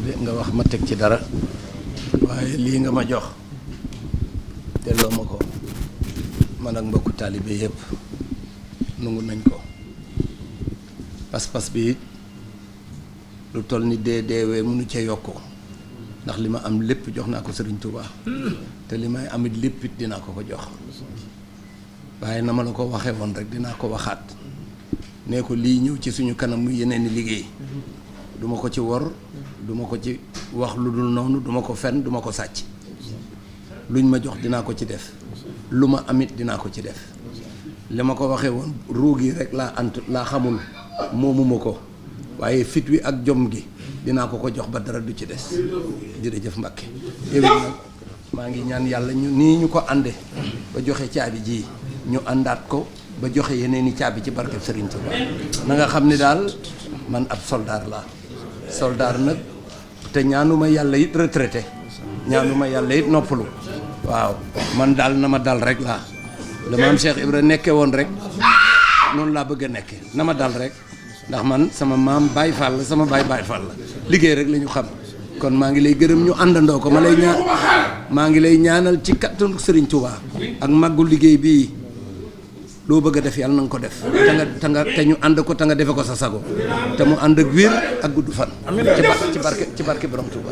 de nga wax ma teg ci dara waaye lii nga ma jox delloo ma ko man ak mbokku taalibe yëpp nangu nañ ko pas-pas bi lu toll ni deewee mënu ca yokku ndax li ma am lépp jox naa ko Serigne Touba te li may amit lépp it dinaa ko ko jox waaye na ma la ko waxee woon rek dinaa ko waxaat nee ko lii ñëw ci suñu kanam muy yeneen i liggéey duma ko ci wor duma ko ci wax lu dul noonu duma ko fen duma ko sàcc luñ ma jox dinaa ko ci def lu ma amit dinaa ko ci def li ma ko waxee woon ruug yi rek laa xamul moomuma ko waaye fit wi ak jom gi dinaa ko ko jox ba dara du ci des jërëjëf Mbacke yow nag maa ngi ñaan yàlla ñu nii ñu ko ànde ba joxe caabi ji ñu àndaat ko ba joxe yeneen i caabi ci barkeb Serigne Touba na nga xam ne daal man ab soldar laa soldar nag te ñaanuma yàlla it retraité ñaanuma yàlla it noppalu waaw man daal na ma dal rek laa la maam Cheikh Ibra nekke woon rek noonu laa bëgg a nekke na ma dal rek ndax man sama maam Baye Fall la sama Baye Fall la liggéey rek la ñu xam kon maa ngi lay gërëm ñu àndandoo ko maa ngi lay ñaanal ci kattanu Serigne Touba ak màggu liggéey bii loo bëgg a def yàlla na nga ko def te ñu ànd ko te nga defe ko sa sago te mu ànd ak wér ak gudd fan ci barke borom Touba